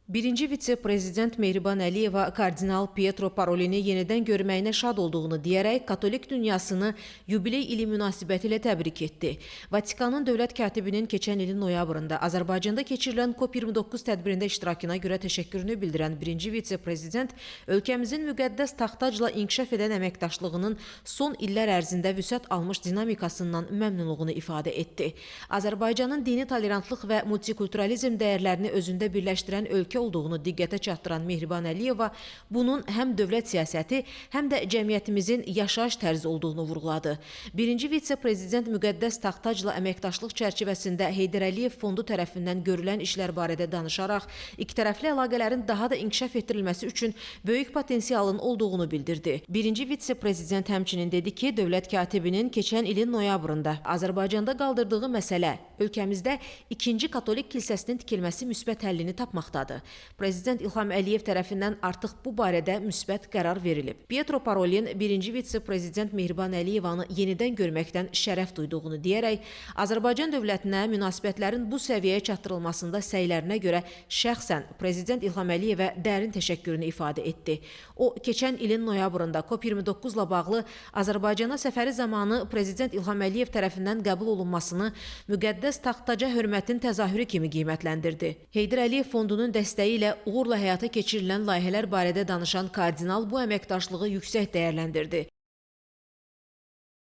Birinci vitse-prezident Mehriban Əliyeva kardinal Pietro Parolini yenidən görməyinə şad olduğunu deyərək katolik dünyasını yubiley ili münasibətilə təbrik etdi. Vatikanın dövlət katibinin keçən ilin noyabrında Azərbaycanda keçirilən COP29 tədbirində iştirakına görə təşəkkürünü bildirən birinci vitse-prezident ölkəmizin müqəddəs taxtacla inkişaf edən əməkdaşlığının son illər ərzində vüsət almış dinamikasından məmnunluğunu ifadə etdi. Azərbaycanın dini tolerantlıq və multikulturalizm dəyərlərini özündə birləşdirən ölkə olduğunu diqqətə çatdıran Mehriban Əliyeva bunun həm dövlət siyasəti, həm də cəmiyyətimizin yaşayış tərzi olduğunu vurğuladı. Birinci vitse-prezident müqəddəs taxtacla əməkdaşlıq çərçivəsində Heydər Əliyev Fondu tərəfindən görülən işlər barədə danışaraq ikitərəfli əlaqələrin daha da inkişaf etdirilməsi üçün böyük potensialın olduğunu bildirdi. Birinci vitse-prezident həmçinin dedi ki, dövlət katibinin keçən ilin noyabrında Azərbaycanda qaldırdığı məsələ ölkəmizdə ikinci katolik kilsəsinin tikilməsi müsbət həllini tapmaqdadır. Prezident İlham Əliyev tərəfindən artıq bu barədə müsbət qərar verilib. Pietro Parolin birinci vitse-prezident Mehriban Əliyevanı yenidən görməkdən şərəf duyduğunu deyərək Azərbaycan dövlətinə münasibətlərin bu səviyyəyə çatdırılmasında səylərinə görə şəxsən Prezident İlham Əliyevə dərin təşəkkürünü ifadə etdi. O, keçən ilin noyabrında COP29-la bağlı Azərbaycana səfəri zamanı Prezident İlham Əliyev tərəfindən qəbul olunmasını müqəddəs taxtaca hörmətin təzahürü kimi qiymətləndirdi. Heydər Əliyev Fondunun dəstəyi ilə uğurla həyata keçirilən layihələr barədə danışan kardinal bu əməkdaşlığı yüksək dəyərləndirdi.